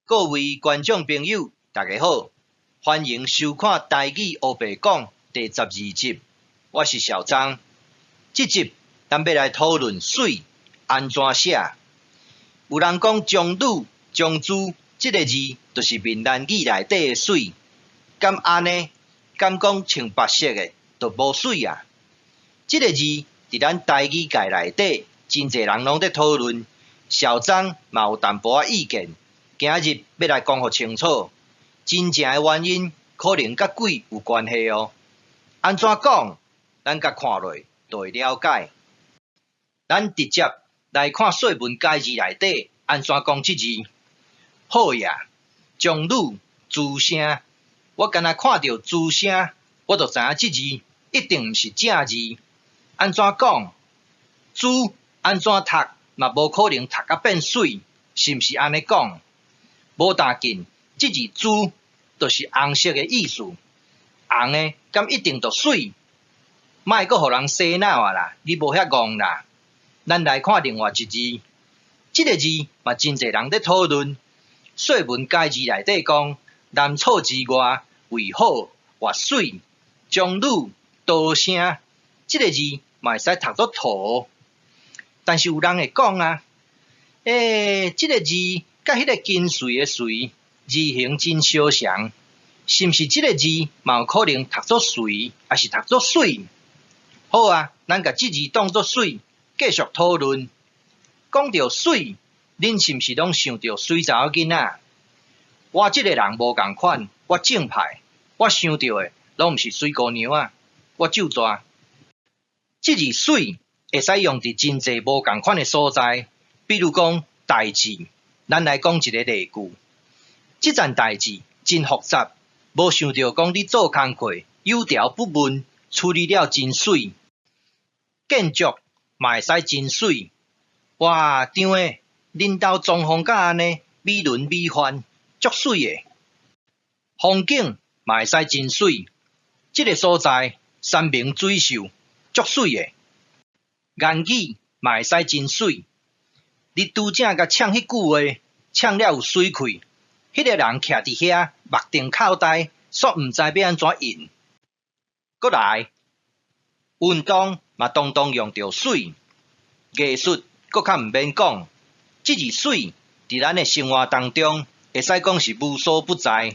各位觀眾朋友，大家好，歡迎收看《台語烏白講》第12集，我是小張。這集咱欲來討論“媠”按怎寫。有人講“中女”、“中珠”這个字，就是閩南語內底的“媠”。敢按呢？敢講穿白色的就無媠啊？這个字佇咱台語界內底，真濟人攏佇討論。小張嘛有淡薄仔意見。今日欲來講予清楚，真正的原因可能佮鬼有關係哦。按怎講？咱共看落就會了解。咱直接來看《說文解字》內底按怎講這字。好呀，中女諸聲，我干焦看著諸聲，我就知影這字一定毋是正字。按怎講？諸按怎讀嘛無可能讀甲變媠，是毋是按呢講？無大緊，這字朱就是紅色的意思，紅的敢一定就媠？莫閣予人洗腦啊啦！你無遐戇啦！咱來看另外一字，這个字嘛真濟人佇討論。《說文解字》內底講，南楚之外為好或媠，中女多聲，這个字嘛會使讀做塗。但是有人會講啊，這个字佮彼个緊隨的隨字形真相像，是毋是這个字嘛有可能讀做隨，抑是讀做媠？好啊，咱共這字當做媠，繼續討論。講著媠，恁是毋是攏想著媠查某囡仔？我這个人無仝款，我正派，我想著的攏毋是媠姑娘仔，我咒大。這字媠會使用佇真濟無仝款的所在，比如講代誌。咱來講一个例句，這件代誌真複雜，無想著講你做工課有條不紊，處理了真媠。建築嘛會使真媠，哇，對的，恁兜裝潢甲按呢，美輪美奐，足媠的。風景嘛會使真媠，這个所在山明水秀，足媠的。言語嘛會使真媠。你拄才共嗆彼句話，嗆了有水氣，彼个人徛佇遐目瞪口呆，煞毋知欲按怎應。閣來，運動嘛當當用著媠，藝術閣較毋免講。這字媠佇咱的生活當中，會使講是無所不在，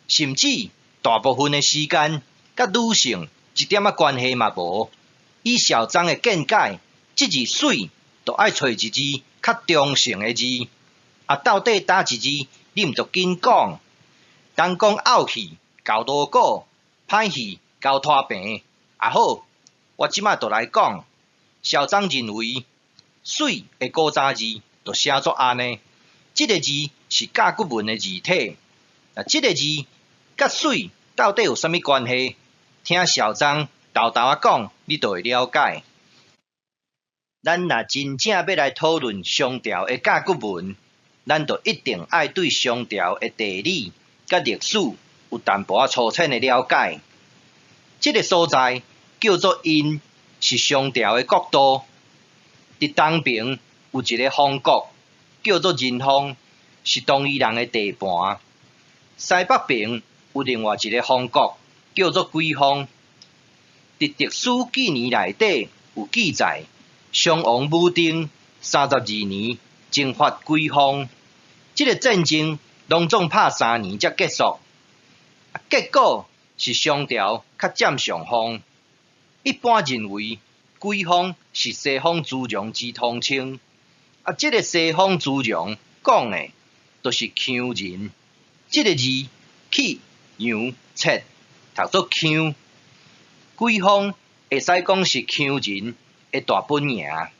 甚至大部分的時間，佮女性一點仔關係嘛無。以小張的見解，這字媠就愛揣一字較中性的字，啊，到底佗一字，你毋著緊講。人講漚氣厚鑼鼓，歹戲厚拖棚。啊好，我這擺就來講。小張認為，媠的古早字就寫做按呢。這个字是甲骨文的字體。啊，這个字佮媠到底有啥物關係？聽小張沓沓仔講，你就會了解。咱若真正欲來討論商朝的甲骨文，咱就一定愛對商朝的地理佮歷史有淡薄仔粗淺的了解。這个所在叫做殷，是商朝的國都。佇東爿有一个方國，叫做人方，是東夷人的地盤。西北爿有另外一个方國，叫做鬼方。佇特殊紀年內底有記載，商王武丁32年征伐鬼方，這个戰爭攏總拍三年才結束。結果是商朝較佔上風。一般認為，鬼方是西方諸戎之統稱。啊，這个西方諸戎講的，就是羌人。這个字氣、陽、切讀做羌。鬼方會使講是羌人的大本營。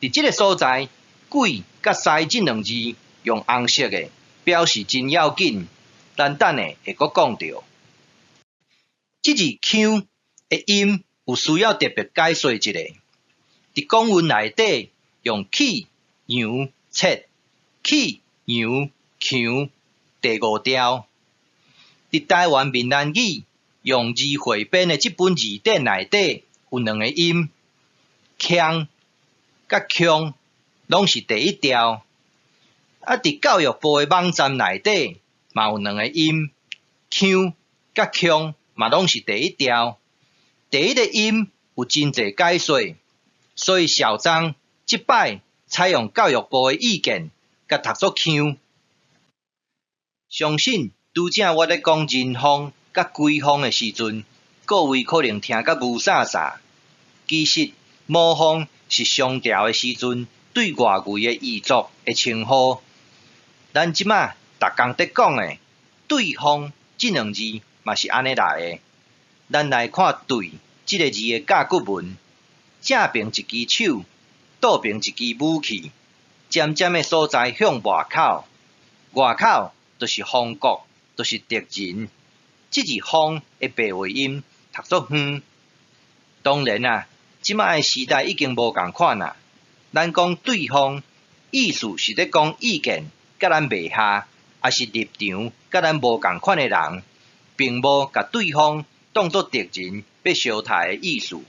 佇這个所在，鬼佮西這兩字用紅色的，表示真要緊。咱等下會閣講著。這字羌的音有需要特別解說一下。佇講韻內底用氣、陽、切、氣、陽、強第五調。佇台灣閩南語用字彙編的這本字典內底有兩个音，強佮強攏是第一調。啊，佇教育部的網站內底嘛有兩个音，腔佮腔嘛攏是第一調。第一个音有真濟解說，所以小張這擺採用教育部的意見，共讀做腔。相信拄才我咧講人風佮鬼風的時陣，各位可能聽甲霧煞煞。其實魔風是商朝的時陣對外圍的異族的稱呼。咱這馬逐工佇講的對方這兩字嘛是按呢來的。咱來看對這个字的甲骨文，正爿一支手，倒爿一支武器，尖尖的所在向外口，外口就是方國，就是敵人。這字方的白話音讀做遠。當然啊，這馬的時代已經無仝款啦。咱講對方，意思是咧講意見佮咱袂合，抑是立場佮咱無仝款的人，並無共對方當做敵人欲相刣的意思。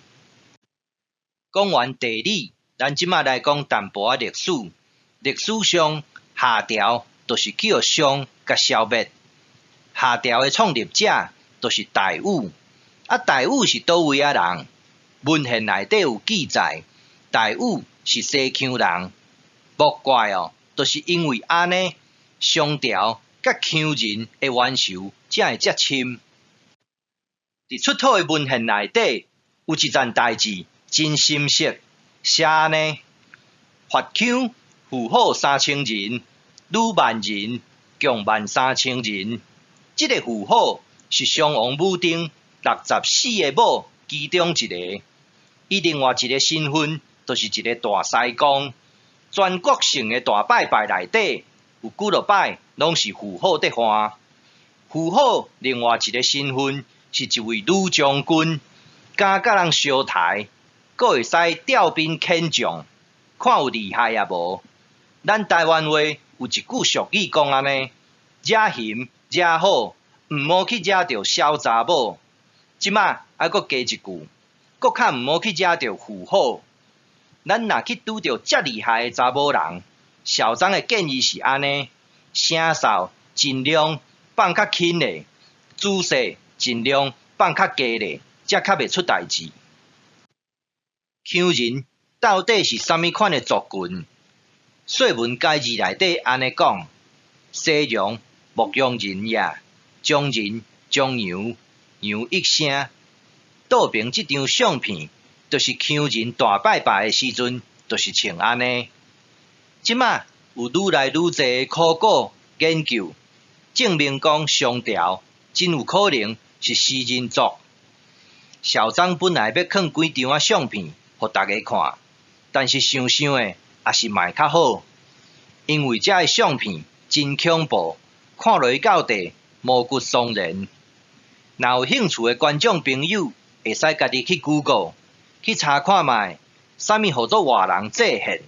講完地理，咱這馬來講淡薄仔歷史。歷史上，夏朝就是去予商共消滅。夏朝的創立者就是大禹。啊，大禹是佗位仔人？文獻內底有記載，大禹是西羌人。莫怪哦，就是因為按呢，商朝佮羌人的冤仇才會遮深。佇出土的文獻內底，有一件代誌真深色，寫按呢：伐羌婦好三千人，女萬人，共1萬3千人。這个婦好是商王武丁64个某其中一个。伊另外一个身份，就是一个大司公。全國性的大拜拜內底，有幾落擺攏是婦好佇犯。婦好另外一个身份是一位女將軍，敢佮人相刣，閣會使調兵遣將，看有厲害抑無？咱台灣話有一句俗語講按呢：惹熊惹虎，毋好去惹著痟查某。這馬猶閣加一句，閣較毋好去惹著婦好。咱若去拄著遮厲害的查某人，小張的建議是按呢：聲掃盡量放較輕的，姿勢盡量放較低咧，才較袂出代誌。羌人到底是啥物款的族群？《說文解字》內底按呢講：西戎，牧羊人也，戎人，戎羊，羊一聲。倒爿這張相片，就是羌人大拜拜的時陣，就是穿按呢。這馬有愈來愈濟的考古研究，證明講商朝真有可能是食人族。小張本來欲囥幾張仔相片，予大家看，但是想想的，抑是莫較好，因為這个相片真恐怖，看落去到底毛骨悚然。若有興趣的觀眾朋友，會使家己去 Google 去查看覓，啥物號做活人祭獻，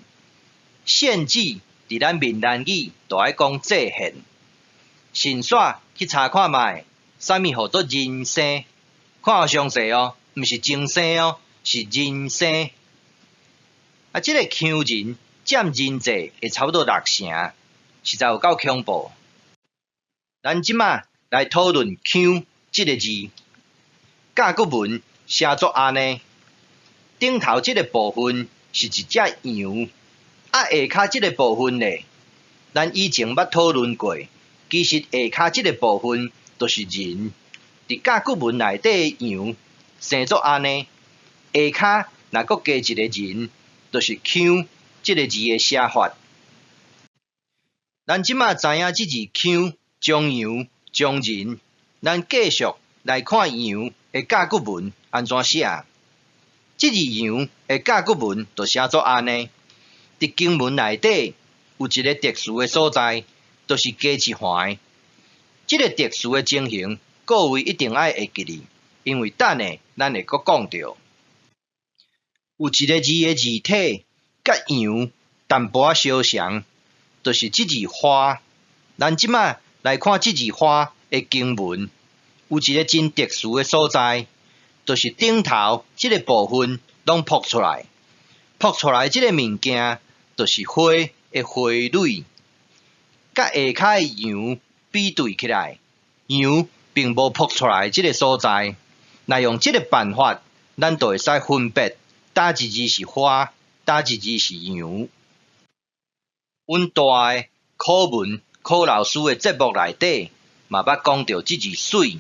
獻祭佇咱閩南語就愛講祭獻。順紲去查看覓，啥物號做人生，看好詳細哦，毋是精生哦，是人生。啊，這个羌人佔人濟會差不多六成，實在有夠恐怖。咱這馬來討論羌這个字，甲骨文寫做按呢，頂頭這个部分是一隻羊，啊下跤這个部分咧，咱以前捌討論過，其實下跤這个部分就是人。佇甲骨文內底的羊生做按呢，下跤若閣加一個人，就是羌這个字的寫法。咱這馬知影這字羌、將羊、將人，咱繼續來看羊的甲骨文按怎寫。這字羊的甲骨文就寫做按呢。佇經文內底有一个特殊的所在，就是加一橫。這个特殊的情形，各位一定愛會記得，因為等下咱會閣講著。有一个字的字體，佮羊淡薄仔相像，就是這字花。咱這馬來看這字花的經文，有一个真特殊的所在，就是頂頭這个部分攏曝出來，曝出來這个物件，就是花的花蕊。佮下跤的羊比對起來，羊並無噗出來這个所在。若用這个辦法，咱就會使分別佗一字是花，佗一字是羊。阮大的柯文柯老師的節目內底嘛捌講著這字媠，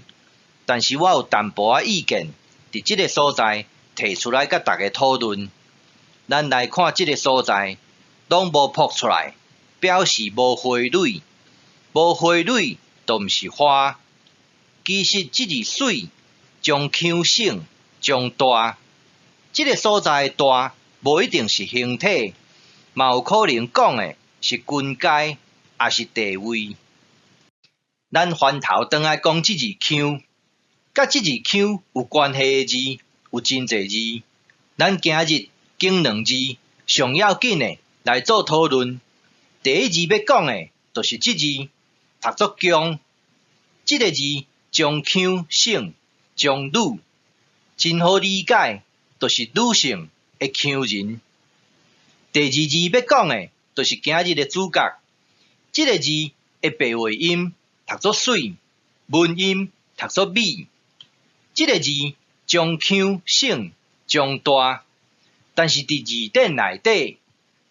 但是我有淡薄仔意見，佇這个所在提出來佮大家討論。咱來看這个所在，攏無噗出來，表示無花蕊，無花蕊就毋是花。其實這字媠將腔省將大，這个所在的大無一定是形體，嘛有可能講的是軍階，抑是地位。咱翻頭轉來講這字腔，佮這字腔有關係的字有真濟字。咱今日揀兩字上要緊的來做討論。第一字欲講的，就是這字讀做強。這个字將腔省將女，真好理解，就是女性的強人。第二字欲講的，就是今日的主角。這个字的白話音讀做媠，文音讀做美。這个字將腔省將大，但是佇字典內底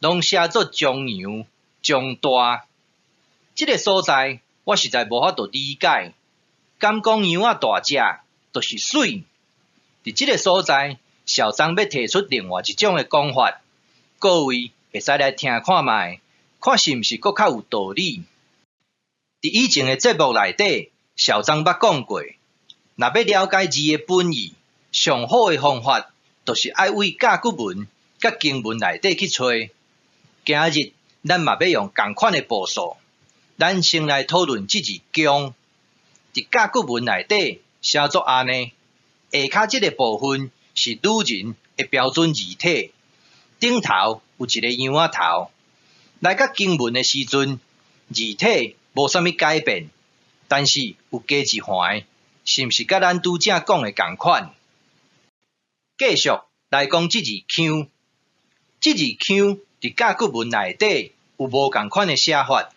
攏寫做將羊將大。這个所在我實在無法度理解，敢講羊仔大隻就是媠？佇這个所在，小張欲提出另外一種的講法，各位會使來聽看覓，看是毋是閣較有道理。佇以前的節目內底，小張捌講過，若欲了解字的本意，上好的方法，就是愛對甲骨文佮經文內底去揣。今日咱嘛欲用仝款的步數，咱先來討論這字強。佇甲骨文內底寫做按呢，下跤這个部分是女人的標準字體，頂頭有一个羊仔頭。來到經文的時陣，字體無啥物改變，但是有加一橫，是毋是佮咱拄才講的仝款？繼續來講這字腔，這字腔佇甲骨文內底有無仝款的寫法，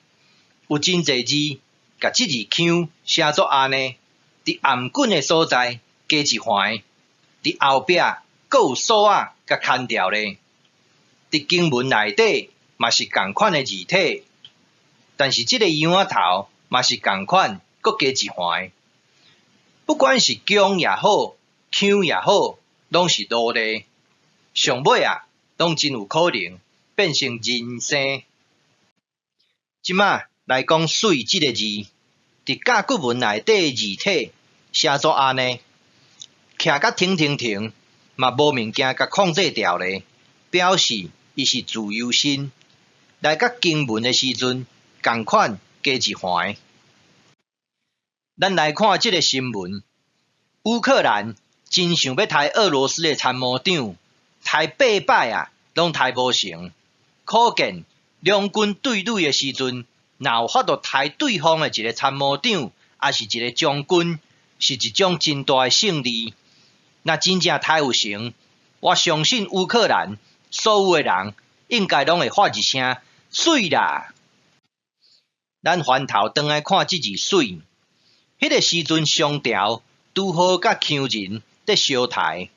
有真濟字共這字腔寫做按呢，佇頷頸的所在加一橫，佇後壁閣有索仔共牽牢咧。佇經文內底嘛是仝款的字體，但是這个羊仔頭嘛是仝款，閣加一橫。不管是強也好，腔也好，攏是奴隸，上尾啊，攏真有可能變成人生。這馬來講媠這个字，佇甲骨文內底的字體寫做按呢，徛甲挺挺挺，嘛無物件共控制牢咧，表示伊是自由身。來到經文的時陣，仝款加一橫。咱來看這个新聞，烏克蘭真想欲刣俄羅斯的參謀長，刣八擺啊，攏刣無成。可見兩軍對壘的時陣，若有法度刣對方的一个參謀長，抑是一个將軍，是一種真大的勝利。若真正刣有成，我相信烏克蘭所有的人應該攏會發一聲媠啦！咱翻頭轉來看這字媠，彼个時陣商朝拄好佮羌人佇相刣，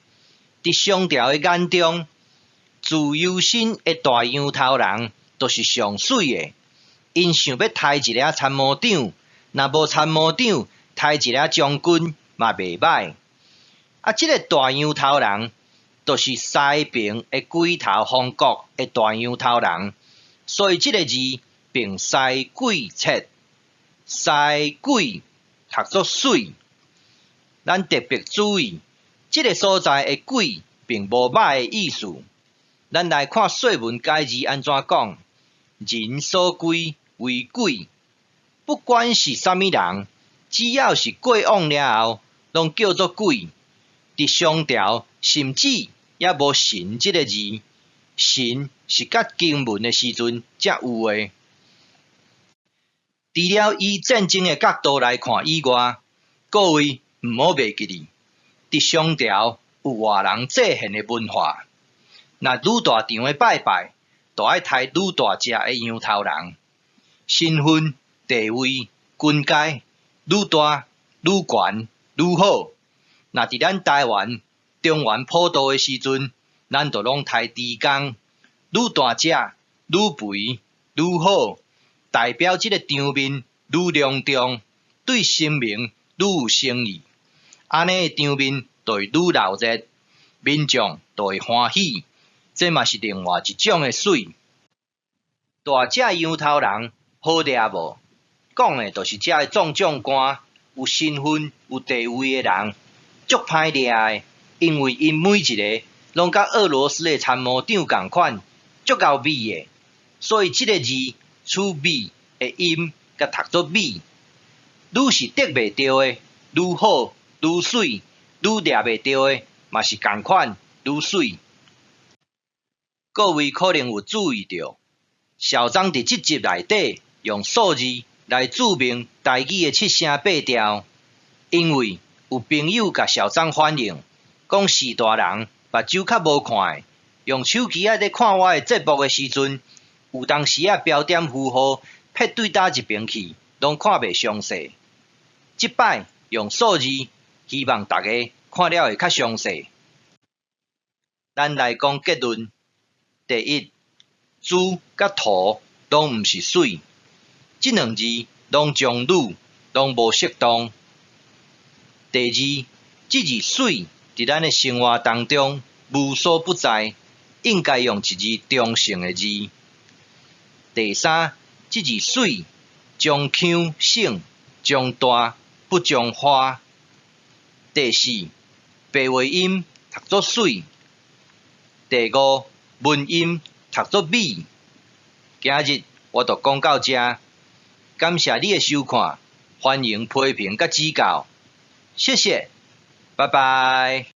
佇商朝的眼中，自由身的大羊頭人就是上媠的。𪜶想欲刣一个參謀長，若無參謀長，刣一个將軍嘛袂䆀。啊，這个大羊頭人，就是西爿的鬼頭方國的大羊頭人，所以這个字並西鬼切，西鬼讀做媠。咱特別注意，這个所在的鬼並無歹的意思。咱來看《說文解字》按怎講：人所歸為鬼，不管是啥物人，只要是過往了後，攏叫做鬼。佇商朝，甚至猶無神這个字，神是佮經文的時陣才有的。除了以戰爭的角度來看以外，各位毋好袂記得，佇商朝有活人祭獻的文化。若愈大場的拜拜，就愛刣愈大隻的羊頭人，身份地位、軍階愈大、愈懸、愈好。若佇咱台灣中原普渡的時陣，咱就攏刣豬公，愈大隻、愈肥、愈好，代表這个場面愈隆重，對神明愈有誠意。按呢的場面就會愈鬧熱，民眾就會歡喜。這嘛是另外一種的媠。大隻羊頭人好掠無？講的就是這个總將官，有身份、有地位的人，足歹掠的，因為𪜶每一个攏佮俄羅斯的參謀長仝款，足𠢕美的，所以這个字取美的音，共讀做米。愈是得袂著的，愈好，愈媠，愈掠袂著的，嘛是仝款，愈媠。各位可能有注意著，小張佇這集內底用數字來註明台語的七聲八調，因為有朋友共小張反映，講序大人目睭較無看的，用手機仔咧看我的節目的時陣，有當時仔標點符號撇對佗一爿去，攏看袂詳細。這擺用數字，希望大家看了會較詳細。咱來講結論。第一，豬佮塗攏毋是媠，這兩字攏將女，攏無適當。第二，這字媠佇咱的生活當中無所不在，應該用一字中性的字。第三，這字媠將腔省，將大不將花。第四，白話音讀做媠。第五，文音讀做米。今日我就講到這，感謝你的收看，歡迎批評佮指教，謝謝，拜拜。